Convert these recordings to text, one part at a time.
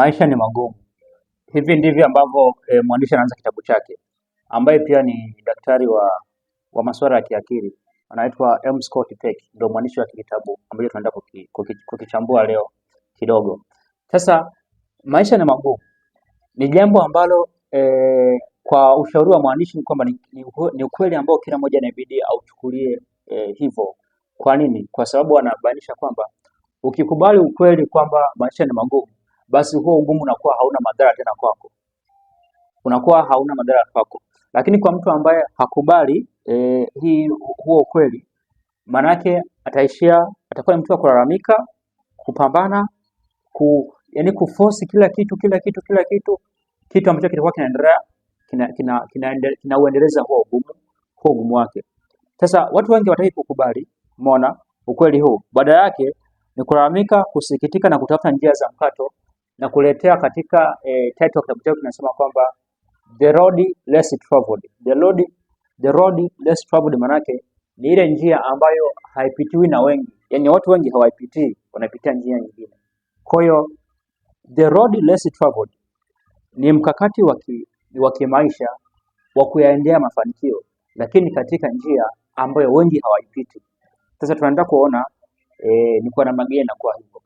Maisha ni magumu. Hivi ndivyo ambavyo mwandishi anaanza kitabu chake, ambaye pia ni daktari wa masuala ya kiakili, anaitwa M. Scott Peck, ndio mwandishi wa kitabu ambacho tunaenda kukichambua leo kidogo. Sasa maisha ni magumu ni jambo ambalo kwa ushauri wa mwandishi ni kwamba ni ukweli ambao kila mmoja inabidi auchukulie hivyo. Kwa nini? Kwa sababu anabainisha kwamba ukikubali ukweli kwamba maisha ni magumu, basi huo ugumu unakuwa hauna madhara tena kwako, unakuwa hauna madhara kwako. Lakini kwa mtu ambaye hakubali hii huo ukweli, maanake ataishia, atakuwa ni mtu wa kulalamika, kupambana, yaani kuforce kila kitu kila kitu kila kitu, kitu ambacho kilikuwa kinaendelea kinauendeleza huo ugumu wake. Sasa watu wengi hawataki kukubali, umeona ukweli huu, badala yake ni kulalamika, kusikitika na kutafuta njia za mkato na kuletea katika title ya kitabu chake kinasema kwamba the road less traveled. The road less traveled manake ni ile njia ambayo haipitiwi na wengi, yaani watu wengi hawaipitii, wanapitia njia nyingine. Kwa hiyo the road less traveled ni mkakati wa kimaisha wa kuyaendea mafanikio, lakini katika njia ambayo wengi hawaipiti. Sasa tunaenda kuona ni kwa namna gani inakuwa hivyo,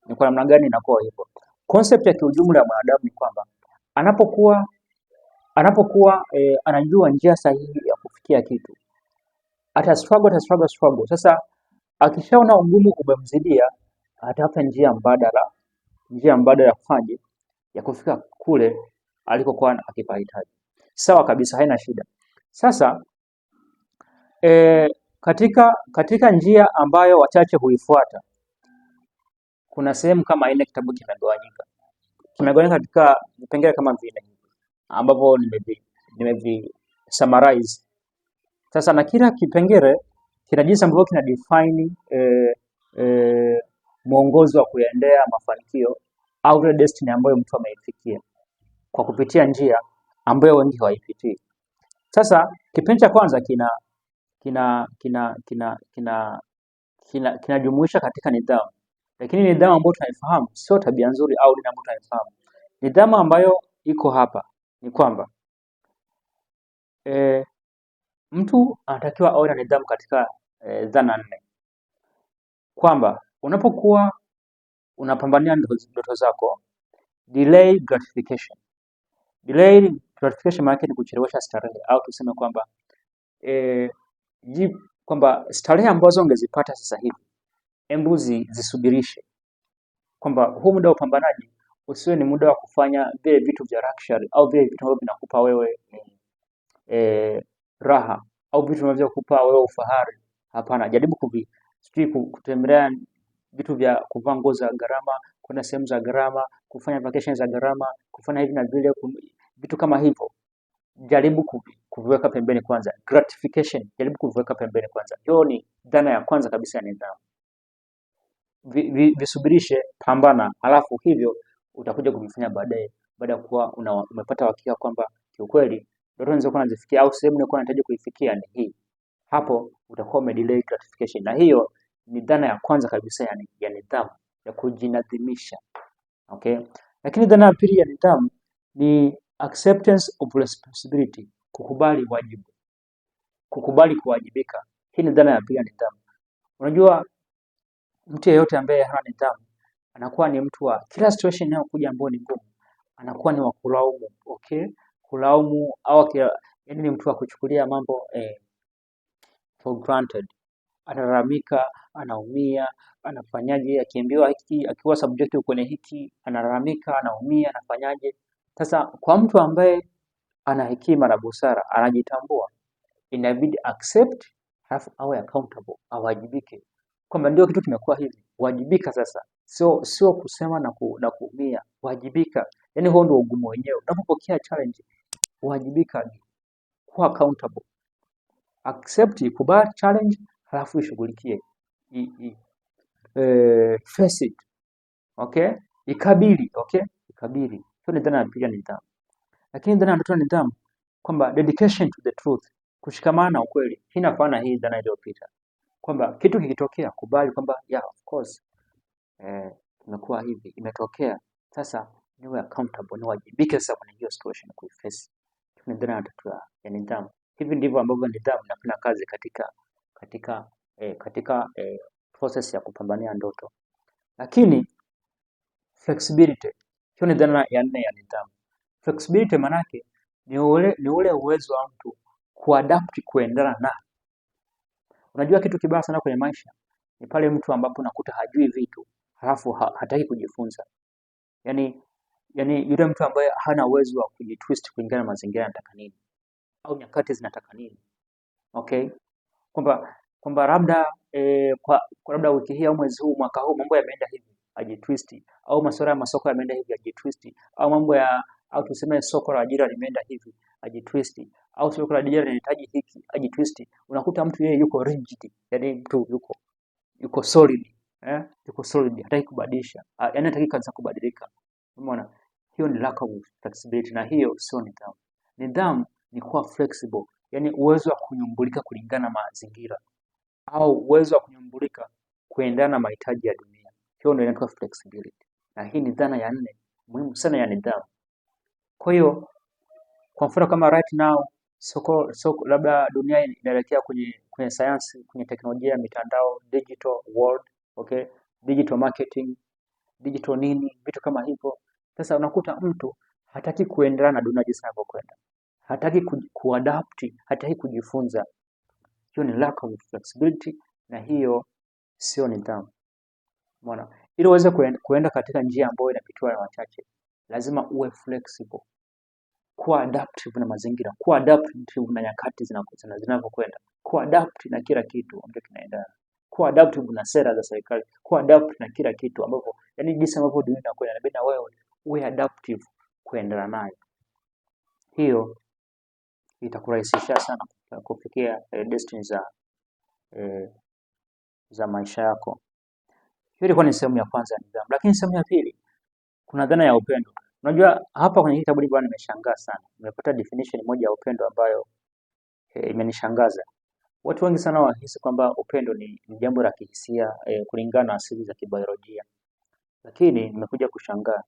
ni kwa namna gani inakuwa hivyo. Concept ya kiujumla ya mwanadamu ni kwamba anapokuwa anajua njia sahihi ya kufikia kitu, ata struggle, ata struggle, struggle. Sasa akishaona ugumu umemzidia, atafuta njia mbadala ya kufanya ya kufika kule alikokuwa akipahitaji. Sawa kabisa, haina shida. Sasa katika njia ambayo wachache huifuata, kuna sehemu kama nne kitabu kimegawanyika. Kimegawanyika katika vipengele kama vinne hivi ambavyo nimevi summarize. Sasa na kila kipengele kina jinsi ambavyo kina define mwongozo wa kuyaendea mafanikio au ile destiny ambayo mtu ameifikia kwa kupitia njia ambayo wengi hawaipitii. Sasa kipindi cha kwanza kina kinajumuisha katika nidhamu, lakini nidhamu ambayo tunaifahamu sio tabia nzuri au nini ambayo tunaifahamu. Nidhamu ambayo iko hapa ni kwamba mtu anatakiwa awe na nidhamu katika dhana nne, kwamba unapokuwa unapambania ndoto zako, delay gratification. Delay gratification maana yake ni kuchelewesha starehe, au tuseme kwamba kwamba starehe ambazo ungezipata sasa hivi embu zisubirishe, kwamba huu muda wa upambanaji usiwe ni muda wa kufanya vile vitu vya luxury au vile vitu ambavyo vinakupa wewe raha au vitu vinavyokupa wewe ufahari. Hapana, jaribu sijui kutembelea vitu vya kuvaa nguo za gharama, kwenda sehemu za gharama, kufanya vacation za gharama, kufanya hivi na vile, vitu kama hivyo jaribu kuviweka pembeni kwanza. Gratification, jaribu kuviweka pembeni kwanza. Hiyo ni dhana ya kwanza kabisa ya nidhamu. Visubirishe, pambana, halafu hivyo utakuja kuvifanya baadaye, baada ya kuwa umepata uhakika kwamba kiukweli ndoto nilizokuwa nazifikia au sehemu nilikuwa nahitaji kuifikia ni hii. Hapo utakuwa umedelay gratification, na hiyo ni dhana ya kwanza kabisa ya nidhamu ya kujinadhimisha. Okay? Lakini dhana ya pili ya nidhamu ni acceptance of responsibility, kukubali wajibu, kukubali kuwajibika. Hii ni dhana ya pili ya nidhamu. Unajua, mtu yeyote ambaye hana nidhamu anakuwa ni mtu wa kila situation inayokuja ambayo ni ngumu, anakuwa ni wa kulaumu, okay? Kulaumu au yaani ni mtu wa kuchukulia mambo for granted. Analalamika, anaumia, anafanyaje, akiambiwa hiki, akiwa subjective kwenye hiki, analalamika, anaumia, anafanyaje. Sasa kwa mtu ambaye ana hekima na busara, anajitambua, inabidi accept, halafu awe accountable, awajibike kwamba ndio kitu kimekuwa hivi, wajibika sasa, sio kusema na kuumia, wajibika. Yani huo ndio ugumu wenyewe. Unapopokea challenge, wajibika, kuwa accountable, accept, kubali challenge, halafu ishughulikie, face it, okay, ikabili, okay, ikabili. Hiyo ni dhana ya pili ya nidhamu. Lakini dhana ya tatu ya nidhamu kwamba dedication to the truth, kushikamana na ukweli. Hii inafanana hii dhana iliyopita kwamba kitu kikitokea, kubali kwamba yeah, of course imekuwa hivi, imetokea. Sasa Niwe accountable, niwajibike sasa kwenye hiyo situation kuiface. Ni dhana ya tatu ya nidhamu. Hivi ndivyo ambavyo nidhamu inafanya kazi katika process ya kupambania ndoto. Lakini flexibility, hiyo ni dhana ya nne ya nidhamu. Flexibility manake ni ule uwezo wa mtu kuadapt, kuendana na. Unajua kitu kibaya sana kwenye maisha ni pale mtu ambapo unakuta hajui vitu halafu hataki kujifunza. Yani yule mtu ambaye hana uwezo wa kujitwist kulingana na mazingira yanataka nini au nyakati zinataka nini. Okay? Kwamba labda kwa labda wiki hii au mwezi huu, mwaka huu mambo yameenda hivi, ajitwist, au masuala ya masoko yameenda hivi, ajitwist, au mambo ya au tuseme soko la ajira limeenda hivi, ajitwist, au soko la ajira linahitaji hiki, ajitwist. Unakuta mtu yeye yuko rigid, yani mtu yuko solid, yuko solid, hataki kubadilisha, yani hataki kabisa kubadilika. Umeona? Hiyo ni lack of flexibility, na hiyo sio nidhamu. Nidhamu ni kuwa flexible, yani uwezo wa kunyumbulika kulingana na mazingira au uwezo wa kunyumbulika kuendana na mahitaji ya dunia. Hiyo ndio inaitwa flexibility, na hii ni dhana ya nne muhimu sana ya nidhamu. Kwa hiyo kwa mfano kama right now soko labda dunia inaelekea kwenye sayansi, kwenye teknolojia ya mitandao, digital world, okay, digital marketing, digital nini, vitu kama hivyo. Sasa unakuta mtu hataki kuendelea na dunia jinsi inavyokwenda, hataki kuadapt, hataki kujifunza. Hiyo ni lack of flexibility, na hiyo sio nidhamu. Umeona? Ili uweze kuenda katika njia ambayo inapitiwa na wachache, lazima uwe flexible, kuwa adaptive na mazingira, kuwa adaptive na nyakati zinavyokwenda, kuwa adapt na kila kitu ambacho kinaendana, kuwa adaptive na sera za serikali, kuwa adapt na kila kitu ambapo, yani jinsi ambavyo dunia inakwenda, inabidi na wewe uwe adaptive kuendana nayo. Hiyo itakurahisishia sana kufikia destiny za maisha yako. Hiyo ilikuwa ni sehemu ya kwanza ya nidhamu, lakini sehemu ya pili kuna dhana ya upendo. Unajua hapa kwenye kitabu bwana, nimeshangaa sana, nimepata definition moja ya upendo ambayo imenishangaza. Watu wengi sana wahisi kwamba upendo ni jambo la kihisia kulingana na asili za kibiolojia, lakini nimekuja kushangaa,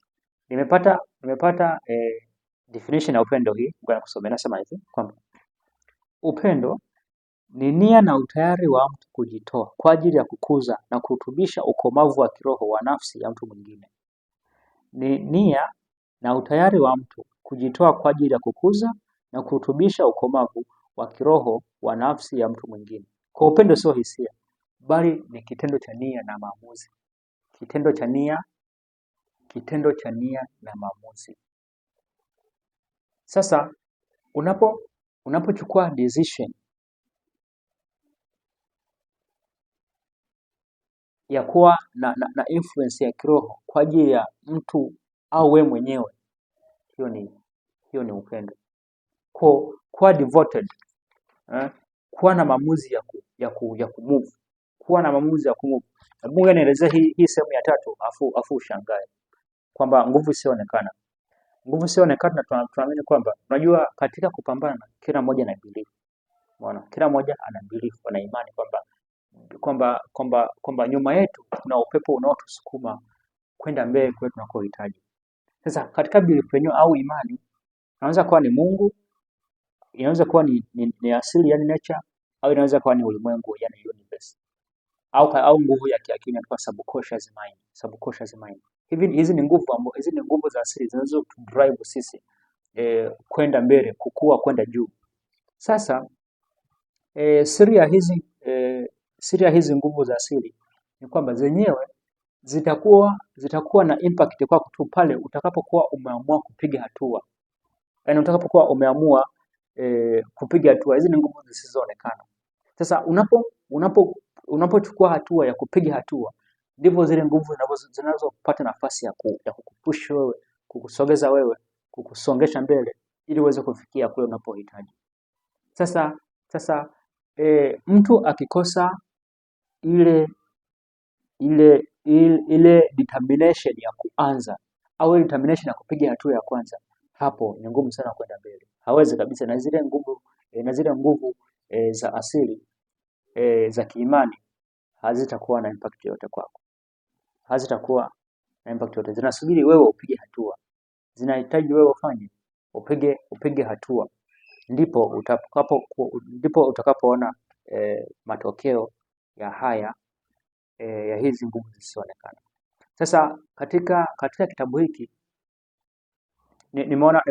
nimepata definition ya upendo hii, ngoja nikusomee. Nasema hivi kwamba upendo ni nia na utayari wa mtu kujitoa kwa ajili ya kukuza na kurutubisha ukomavu wa kiroho wa nafsi ya mtu mwingine. Ni nia na utayari wa mtu kujitoa kwa ajili ya kukuza na kurutubisha ukomavu wa kiroho wa nafsi ya mtu mwingine. Kwa upendo sio hisia, bali ni kitendo cha nia na maamuzi. Kitendo cha nia na maamuzi. Sasa unapochukua decision ya kuwa na influence ya kiroho kwa ajili ya mtu au we mwenyewe, hiyo ni upendo. Kwa kuwa devoted, kuwa na maamuzi ya kumove, kuwa na maamuzi ya kumove. Mungu anaelezea hii sehemu ya tatu, afu ushangae kwamba nguvu isiyoonekana, nguvu isiyoonekana. Tunaamini kwamba unajua, katika kupambana kila mmoja ana belief, umeona, kila mmoja ana belief, ana imani kwamba nyuma yetu kuna upepo unaotusukuma kwenda mbele kule tunakohitaji. Sasa katika belief yenyewe au imani inaweza kuwa ni Mungu, inaweza kuwa ni asili yani nature, au inaweza kuwa ni ulimwengu yani universe, au nguvu ya kiakili inaitwa subconscious mind, subconscious mind. Hizi ni nguvu za asili zinazo drive sisi kwenda mbele, kukua, kwenda juu. Sasa siri ya hizi nguvu za asili ni kwamba zenyewe zitakuwa na impact kwako tu pale utakapokuwa umeamua kupiga hatua, yaani utakapokuwa umeamua kupiga hatua. Hizi ni nguvu zisizoonekana. Sasa unapochukua hatua ya kupiga hatua, ndivyo zile nguvu zinazopata nafasi ya kukupush wewe, kukusogeza wewe, kukusongesha mbele ili uweze kufikia kule unapohitaji. Sasa mtu akikosa ile determination ya kuanza au ile determination ya kupiga hatua ya kwanza, hapo ni ngumu sana kwenda mbele, hawezi kabisa. Na zile nguvu za asili za kiimani hazitakuwa na impact yoyote kwako, hazitakuwa na impact yoyote, zinasubiri wewe upige hatua. Zinahitaji wewe ufanye, upige hatua, ndipo utakapoona matokeo ya haya ya hizi nguvu zisizoonekana. Sasa katika kitabu hiki nimeona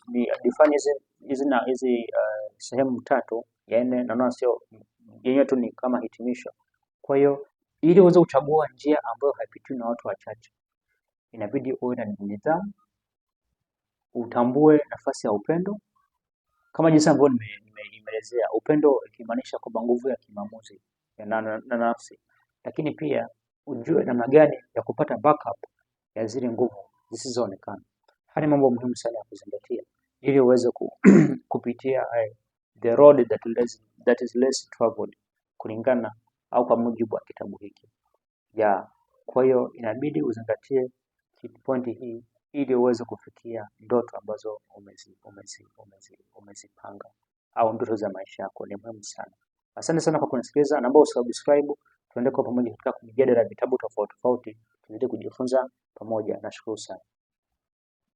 ni define hizi hizi na hizi sehemu tatu ya nne, naona sio yenyewe tu ni kama hitimisho. Kwa hiyo ili uweze kuchagua njia ambayo haipitiwi na watu wachache, inabidi uwe na nidhamu, utambue nafasi ya upendo kama jinsi ambavyo nimeelezea, upendo ikimaanisha kwamba nguvu ya kimaamuzi na nafsi, lakini pia ujue namna gani ya kupata backup ya zile nguvu zisizoonekana. Haya ni mambo muhimu sana ya kuzingatia ili uweze kupitia the road that is less traveled kulingana au kwa mujibu wa kitabu hiki ya. Kwa hiyo inabidi uzingatie pointi hii ili uweze kufikia ndoto ambazo umezipanga au ndoto za maisha yako ni muhimu sana. Asante sana kwa kunisikiliza, naomba usubscribe, tuende kwa pamoja katika mijadala ya vitabu tofauti tofauti, tuzidi kujifunza pamoja. Nashukuru sana.